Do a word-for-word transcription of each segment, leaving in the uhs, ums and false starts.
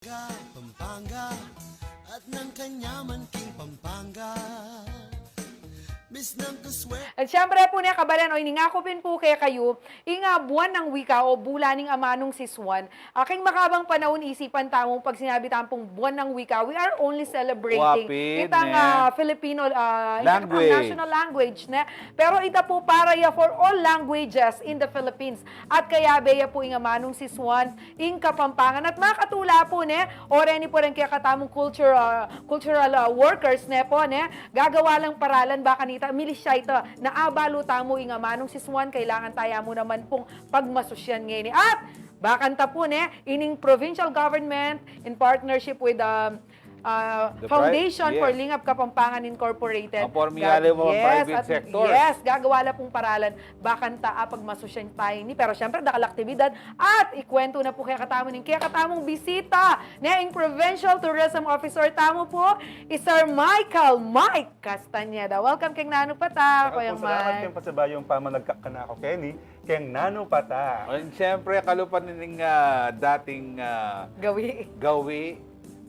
Pampanga, at nang kanyaman king Pampanga. Miss nang kuswe. At siyempre po, ne, kabalen, o, iningaku pin po kekayu, ing, ah, buwan ng wika o bulan ning amanung sisuan, ah, king makabang panaun, isipan tamu, pag sinabi tamu pung buwan ng wika, we are only celebrating Wapin, itang, ne? ah, Filipino, ah, itang Language. national language, ne? Pero ita po para ya for all languages in the Philippines. At kayabe ya po ing amanung sisuan, ing Kapampangan. At makatula po, ne, o reni po reng kekatamung culture, ah, cultural, ah, workers, ne po, ne, gagawa lang paralan ba kanita, milisya ita, na abalu tamu ing amanung sisuan, kailangan taya mu naman pung pagmasusyan ngeni. At bakanta po, ne, ining provincial government in partnership with, um, ah, The Foundation Pri-, for yes. Lingap Kapampangan Incorporated. Ang pormiyale Gag-, mo ang yes, private at sectors. Yes, gagawa la pung paralan, bakanta, ah, pagmasusyan tamu ini. Pero siyempre, dakal aktibidad. At ikwento na po kekatamu ning kekatamung bisita, ne, ing Provincial Tourism Officer tamu po, i Sir Michael Mike Castañeda. Welcome keng Nanu Pata, Kuyang Mike. Salamat keng pasibayung pamanagkak kanaku keni, keng Nanu Pata. And siyempre, kalupa ning, ah, dating, ah, gawi. Gawi,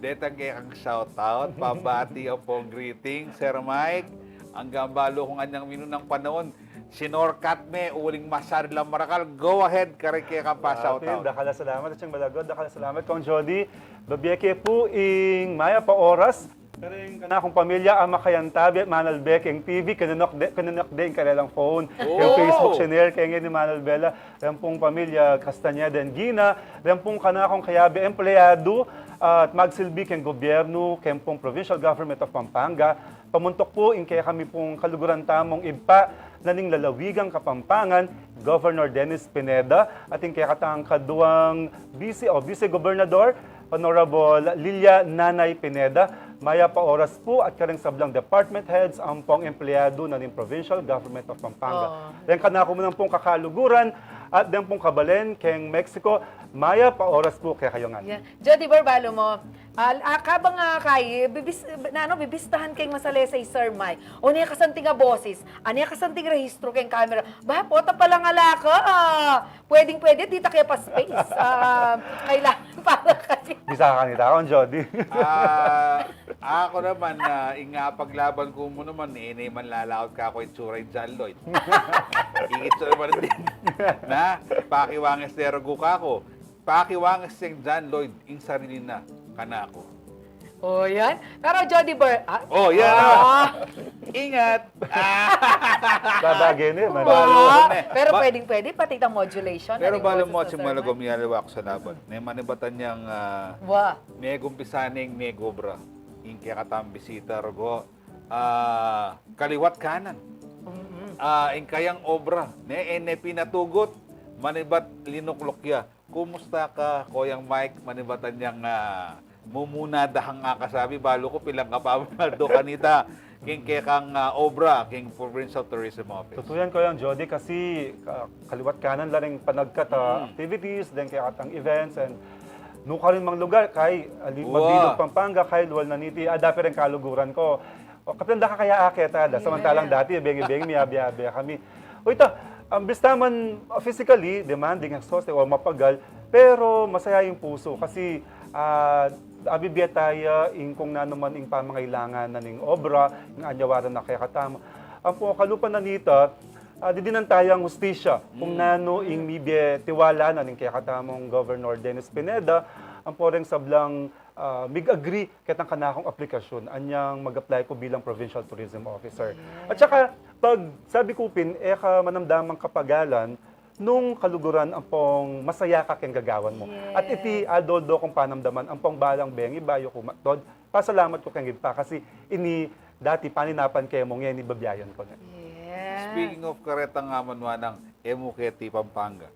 detang kekang shoutout, pabati ampong greeting, Sir Mike, anggang balu kung anyang minunang panaun, sinorkat me, uling masyad lang marakal, go ahead, karing kekang pa-shoutout. Dakal a salamat, Atsing Malagod, dakal a salamat, Kong Jody, babie ke pu ing mayap a oras, karing kanakung pamilya, a makayantabi at manalbe keng T V, kinunok de, kinunok de ing karelang phone. Oh! Keng Facebook, shinare ke ngeni ni Manalbe la, reng pung pamilya Castañeda and Gina, reng pung kanakung kayabe empleyado, at magsilbi keng gobyernu, keng pung Provincial Government of Pampanga, pamuntuk pu ing kekami pung kaluguran tamung ibpa na ning lalawigang Kapampangan, Governor Dennis Pineda, at ing kekatang kaduang Vice o Vice Gobernador, Honorable Lilia Nanay Pineda, mayap a oras pu at kareng sablang department heads ampong empleyado na ning Provincial Government of Pampanga. Oh. Reng kanaku naman pung kakaluguran at deng pung kabalen keng Mexico, mayap a oras pu kekayu ngan. Yeah. Jody Bar, balu mu, ah, ah, kabang, ah, kayi, bibis-, na, ano, bibistahan keng masalese i Sir Mike. O, anya kasanting a bosis, anya kasanting rehistro keng kamera. Ba, pota pala nga laka, ah, pwedeng-pwede, dita ke pa-space. Ah, kailangan para kasi. Bisa ka kanita, Kong Jody. Ah, aku naman, ah, ing apaglaban ku mu naman, ini man lalaut ka ku itsura i John Lloyd. Ingit sa naman din. Na, pakiwanges de rugu ka ku. Pakiwanges deng John Lloyd, ing sarili na, kanaku. O, yan. Pero Jody Bar, ah? O, yan. Ah. Ingat. Ah. Babagay ne, Wa. Pero pwedeng-pwede, pati itang modulation, pero balu mu, Atsing Malagod, miyaliwa ku sa laban. Ne, manibatan yang, ah, wa, megumpisan ing megobra. Ing kekatang bisita, rugu, ah, kaliwat kanan. Mm-mm. Ah, ing kayang obra, ne, e ne pinatugut, manibat linukluk ya. Kumusta ka, Kuyang Mike? Manibatan yang, ah, mumuna da kang akasabi, balu ku pilan ka pa mu aldo kanita king kekang, ah, obra king Provincial Tourism Office. Tutu yan, Kuyang Jody, kasi, ah, kaliwat kanan la ring panagkat a, mm, activities, deng kekatang events, and nukarin mang lugar, kay, ah, li-, wa, mabilug Pampanga, kay lual na niti, ah, dapi reng kaluguran ku. O, kapilan da ka kaya akit, ah, da, samantalang dati, bengi-bengi, miyabe-abe kami. O, ita, um, bista man, ah, physically demanding, exhausting, o mapagal, pero masaya ing pusu kasi, ah, abibie taya ing kung nanu man ing pamangailangan na ning obra, ing anyawaran na kekatamu. Ampo kalupa na nita, ah, didinan tayang hustisya kung, mm, nanu ing mibie tiwala na ning kekatamung Governor Dennis Pineda, ampo reng sablang ah, mig-agree ketang kanakung aplikasyun, anyang mag-apply ku bilang Provincial Tourism Officer. Yes. At saka, pag sabi ku pin, e ka manamdamang kapagalan nung kaluguran ampong masaya ka keng gagawan mu. Yes. At iti aldo-aldo kung panamdaman, ampong balang bengi bayu ku matod, pasalamat ku keng Ibpa kasi ini dati paninapan ke mu, ngeni babiayan ku ne. Yes. Speaking of karetang, ah, manwanang, e mu keti Pampanga.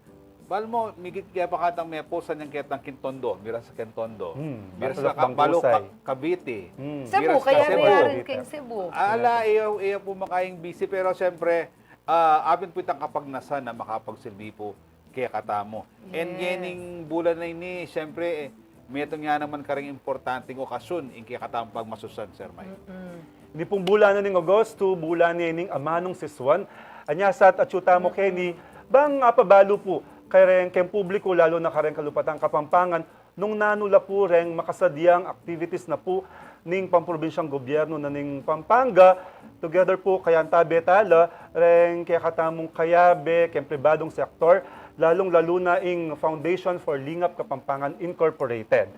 Balu mu, migit ke pa katang me-post anyang ketang king Tondo, miras keng Tondo. Hmm, miras ka, balu ka, Cavite. Hmm. Cebu, miras ka, kaya Cebu. Miras keng Cebu. Ala, iya, iya pu makaing busy, pero siyempre, ah, atin pu itang kapagnasan na makapagsilbi pu kekatamu. And, yes, ngening bulan na ini, siyempre, eh, metung ya naman karing importanteng okasyon ing kekatamung pagmasusan, Sir Mike. Mm-mm. Ini pung bulan na ning Agosto, bulan na ning amanung sisuan. Anya sa at atyu tamu keni, bang apabalu pu kareng keng publiku, lalu na kareng kalupatang Kapampangan, nung nanu la pu reng makasadyang activities na pu ning pamprobinsyang gobyerno na ning Pampanga, together pu kayang tabe tala reng kekatamung kayabe keng pribadung sektor, lalung-lalu na ing Foundation for Lingap Kapampangan Incorporated.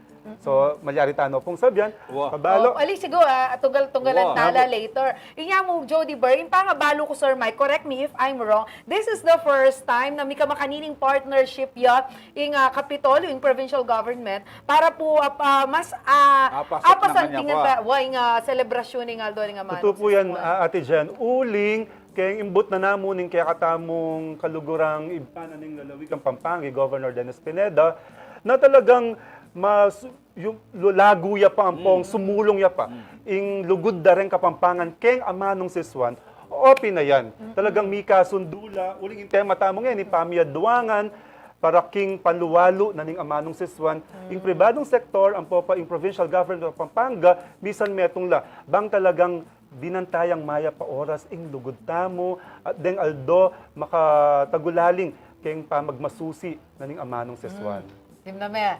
So, malyari tano pung sabyan, Wa. Pabalo. Oh, ali, sigu, ah, tunggal-tunggalan Wa. Tala later. Inya mu, Jody Bar, ing pangabalu ku, Sir Mike, correct me if I'm wrong, this is the first time na mika makanining partnership ya, ing, ah, Kapitolyo, ing provincial government, para pu, ah, ah, mas, ah, Apasan apasan naman niya tingin pa. Ta, wa, ing, ah, selebrasyon ning aldo ning Amanu Siswan. Tutu pu yan, ah, Ate Jen, uling, keng imbut na namu ning kekatamung kalugurang ibpa na ning lalawigan Pampanga, Governor Dennis Pineda, na talagang mas, yung, lalagu ya pa ampong, Mm. sumulung ya pa. Mm. Ing lugud da reng Kapampangan keng Amanung Siswan, open na yan. Mm-mm. Talagang mika sundu la, uling ing tema tamu ngeni, pamiyaduangan, para king palualu na ning Amanung Siswan, ing Mm. pribadung sektor, ampo pa ing provincial government of Pampanga, misan metung la, bang talagang dinan tayang mayap a oras ing lugud tamu, at deng aldo makatagulaling keng pamagmasusi na ning Amanung Siswan. Mm. Sim na me.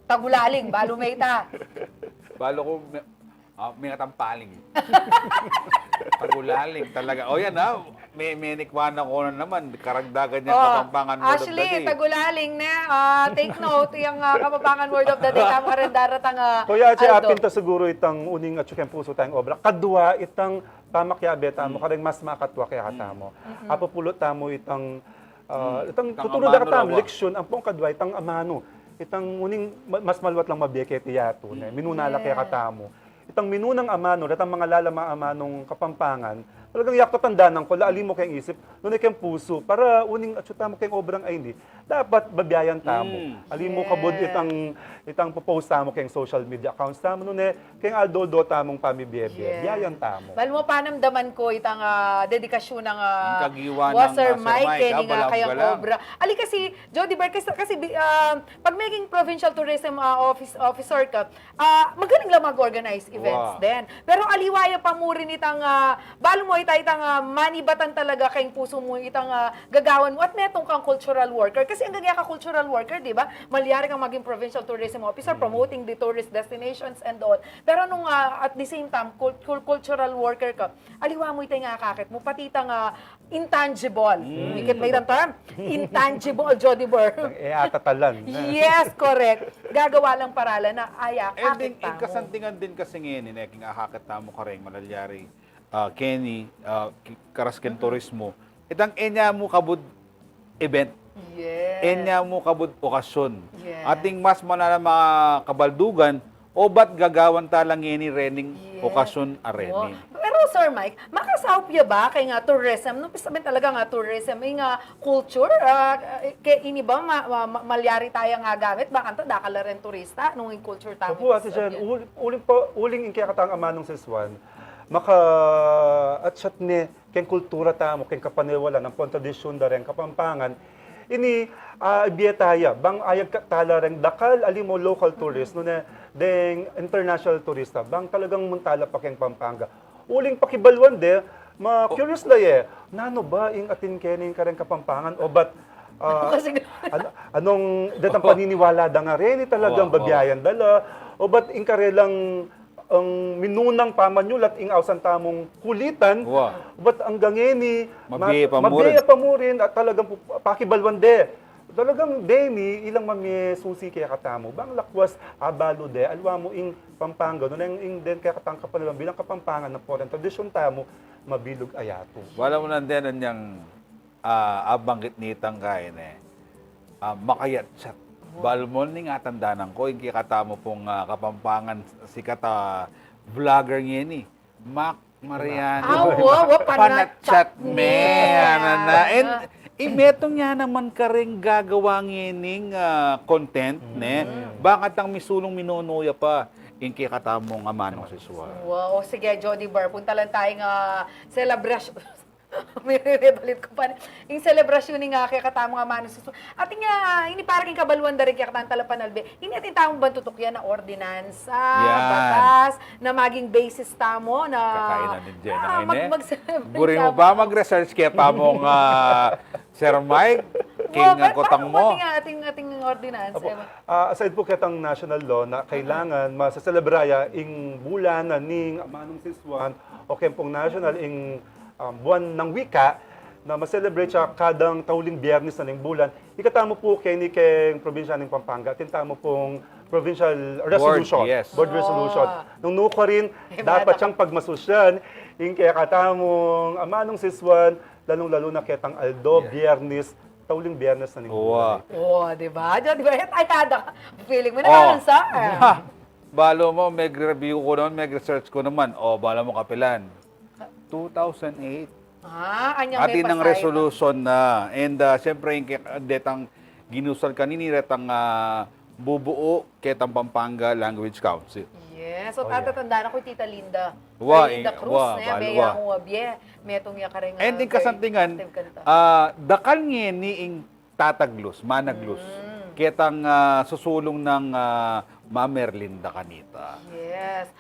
Tagulaling, balu me ita. Balu ku, me, ah, me nga tampaling. Tagulaling talaga. O yan, ha? Me, menikwa na ko na naman. Karagdagan niya Oh, Kapampangan Word of the Ashley, Day. Tagulaling ne. Ah, take note, yung, ah, Kapampangan Word of the Day, tama ka rin daratang, ah, Kuya Ache, aldo. Apin ta siguro itang uning atyu keng pusu tayang obra. Kadwa, itang pamakiabe tamu, Mm. kareng mas makatwa kaya Mm. katamu. Mm-mm. Apupulot tamu itang, ah, Mm. itang Itang tuturu amanu da katamu, rawa. Leksyon, ampong kadwa, itang amanu. Itang uning ma-, mas maluat lang mabie keti yatu, ne? Mm. Minuna la kaya Yes. katamu. Itang minunang amanu, datang mga lalam a amanung Kapampangan, talagang yakto tandanan ku, la ali mu keng isip, nune keng pusu, para uning atyu tamu keng obrang ayni, dapat babiayan tamu. Mm. Ali mu kabud Yes. itang, itang popost tamu keng social media accounts tamu, nune keng aldo-aldo tamung pamibie-bie, Yes. biayan tamu. Bal mu panamdaman ku itang, ah, dedikasyon nang, ah, Ang kagiwan wa, nang, Sir ah, Sir Mike, Mike, keni ah, nga balam, kayang balam. Obra. Ali kasi, Jody Bar, kasi, kasi, bi-, ah, pag maging provincial tourism, ah, office, officer ka, ah, magaling lang mag-organize events Wa. din. Pero aliwa ya pa mu rin itang, ah, balu mu ita, itang, ah, manibatan talaga keng pusu mu, itang, ah, gagawan mu. At metung kang cultural worker. Kasi anggang ya ka cultural worker, di ba? Malyari kang maging provincial tourism officer, Mm. promoting the tourist destinations and all. Pero nung, ah, at the same time, cul-, cul-, cultural worker ka, aliwa mu ita ing akakit mu, pati itang, ah, intangible. Mm. Ikit na itang term? Intangible, Jody Bar. Ang e atatalan. Yes, correct. Gagawa lang paralan na, ay, And akakit then, tamu. Ing kasantingan din kasi ngeni, ne, king akakit tamu kareng malalyari, ah, keni, ah, ki-, karas keng Mm-mm. turismo. Itang e nya mu kabud event. Yes. E nya mu kabud okasyon. Yes. Atin mas manana mga kabaldugan, o ba't gagawan ta la ngeni rening Yes. okasyon a reni? Wow. Pero, Sir Mike, makasaup ya ba keng, ah, tourism? Nung sabihin talaga nga tourism, ing, ah, culture, ah, ke-, ini ba ma-, ma-, ma-, malyari taya nga gamit? Bakanta dakal la ring turista, nung ing culture tamu Opo, Ate Jen, sabihin. ul-, uling pa, uling ing kekatang Amanung Siswan, maka-, at siyat ne, keng kultura tamu, keng kapaniwalan, ampong tradisyun da reng Kapampangan. Ini, ah, ibie taya, bang ayag ka tala reng dakal, ali mu local tourist, nune, deng international turista, bang talagang munta la pa keng Pampanga. Uling pakibaluan de, ma-curious la ye, nanu ba ing atin keni kareng Kapampangan, o ba't, ah, Kasi ano, anong detang paniniwala da nga reni, talagang Wa, wa. babiayan da la, o ba't ing karelang ang minunang pamanyulat ing ausan tamung kulitan, Wa. ba't anggang ngeni, Mabie ma-, pa mu mabie rin. pa mu rin at talagang pu-, pakibaluan de. Talagang deni, ilang mamie susi kekatamu. Bang lakwas, abalu de, aliwa mu ing Pampanga, nune ing den kekatang kapanalan bilang Kapampangan na foreign tradisyun tamu, mabilug a yatu. Bala mu nandyan anyang ah, abanggit nitang kain e. Ah, makayatsat. Bal mu ning atandanan ku, ing kekatamu pung, ah, Kapampangan sikat a vlogger ngeni. Mac Mariano. Ah, wa, wa, Panatsat panatsak me, me. Ana na. And, Ah. i metung ya naman kareng gagawa ngening, ah, content, ne? Mm. Bang atang misulung minono ya pa, ing kekatamung Amanung Siswan. Wa, o sige, Jody Bar, punta lang taya king, ah, selebrasyon. May, may, may balit ku pa. Ing selebrasyon ning, ah, kekatamung Amanung Siswan. Atin ya, ini para king kabaluan da ring kekatang talapanalbe. Ini atin tamung bantutukyan na ordinansa, Yan. batas, na maging basis tamu na Kakainan ni Jenna ah, mag-, ngayon e. mag-celebrate Buri mu tamu. ba mag-research kaya pa mung, ah, Sir Mike? King, ah, kutang mu. Ating, ating ordinansa. Opo. Ah, aside pu ketang national law na kailangan maseselebraya ing bulan na ning Amanung Sisuan, o ken pung national ing, ah, buwan ng wika, na ma-celebrate siya kadang tauling Biyernes na ning bulan. Ikatamu pu keni keng probinsya ning Pampanga, atin tamu pung provincial resolution, board resolution. Nung nukarin, dapat yang pagmasusyan ing kekatamung Amanung Sisuan, lalung-lalu na ketang aldo, Biyernes, tauling Biyernes na ning bulan. O, di ba? Di ba? Ay, kada feeling mu na, parang sa, eh. Balu mu, mag-review ku naman, mag-research ku naman. O, balu mu, kapilan. Two thousand eight. Ah, anyang atin nang resolution na. And, ah, siyempre, yung ke-, detang ginusal kanini, detang, ah, bubuo ketang Pampanga Language Council. Yes. So, tatatandaan ku, Tita Linda. Wa, Linda Cruz, wa, ne, balu, wa. Metung ya kareng, and ah, ing kasantingan, ah, dakal ngeni ing tataglus, managlus. Ketang, ah, susulung nang, ah, Ma Merlinda kanita. Yes.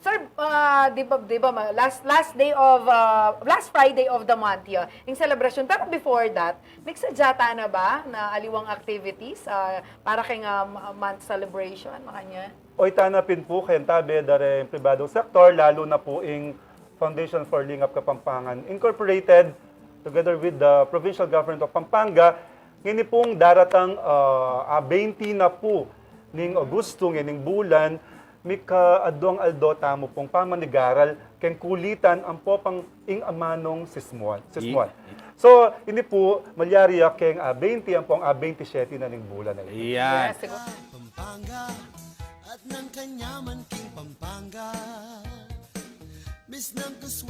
Sir, ah, di ba, di ba, ma-, last, last day of, ah, last Friday of the month ya, ing celebration. Pero before that, miksadya ta na ba na aliwang activities, ah, para keng, ah, ma-, month celebration, makanyan? Oy, tana pin pu, keng tabe da reng pribadong sektor, lalu na pu ing Foundation for Lingap Kapampangan Incorporated, together with the Provincial Government of Pampanga, ngeni pung daratang, ah, ah, twenty na pu ning Agosto, ngening bulan, mika-adwang aldo tamu pung pamanigaral keng kulitan ampo pang ing Amanung Sismuan, Sismuan. So, ini pu, malyari ya keng, ah, twenty ampo ing, ah, twenty-seven na ning bulan na ito. Yan. Yes, siguro. Pampanga at ng kanyaman king Pampanga. Misnang kuswa